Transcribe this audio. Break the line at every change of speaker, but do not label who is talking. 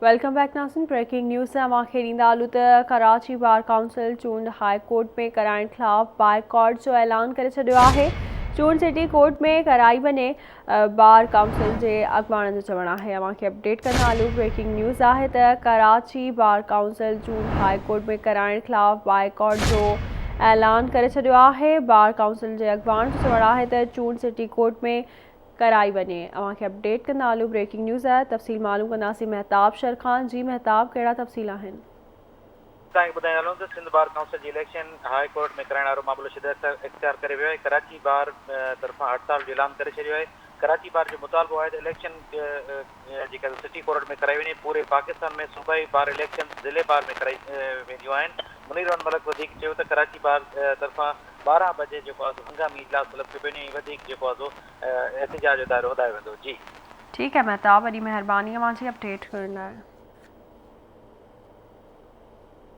Welcome back ناظرين breaking news اوهان کي ڏيندا هلون ته ڪراچي بار ڪائونسل چونڊ هاء ڪورٽ ۾ ڪرائڻ خلاف بائيڪاٽ جو اعلان ڪري ڇڏيو آهي چونڊ سٽي ڪورٽ ۾ ڪرائي وڃي بار ڪائونسل جي اڳواڻن جو چوڻ آهي اوهان کي اپڊيٽ ڪندا هلون بريڪنگ نيوز آهي ته ڪراچي بار ڪائونسل چونڊ هاء ڪورٽ ۾ ڪرائڻ خلاف بائيڪاٽ جو اعلان ڪري ڇڏيو آهي بار ڪائونسل جي اڳواڻن جو چوڻ آهي ته چونڊ سٽي ڪورٽ ۾ ڪرائي وڃي اوهان کي اپڊيٽ ڪندا هلون بريڪنگ نيوز آهي تفصيل معلوم ڪنداسين مهتاب شر کان جي مهتاب ڪهڙا تفصيل آهن.
توهان کي ٻڌائيندا هلون ته سنڌ بار ڪائونسل جي اليڪشن هاء ڪورٽ ۾ ڪرائڻ وارو معاملو شدت اختيار ڪري ويو آهي ڪراچي بار طرفان هڙتال جو اعلان ڪري ڇڏيو آهي ڪراچي بار جو مطالبو آهي ته اليڪشن جيڪا سٽي ڪورٽ ۾ ڪرائي وڃي پوري پاڪستان ۾ صوبائي بار اليڪشن ضلعي بار ۾ ڪرائي وينديون آهن منير احمد ملڪ وڌيڪ چيو ته ڪراچي بار طرفان 12 بجي جيڪو آهي سو هنگامي اجلاس طلب ڪيو پيو وڃي ۽ وڌيڪ جيڪو آهي سو احتجاج جو دائرو وڌايو ويندو. جي.
ٺيڪ آهي مهتاب وڏي مهرباني اوهان جي اپڊيٽ ڪرڻ لاء.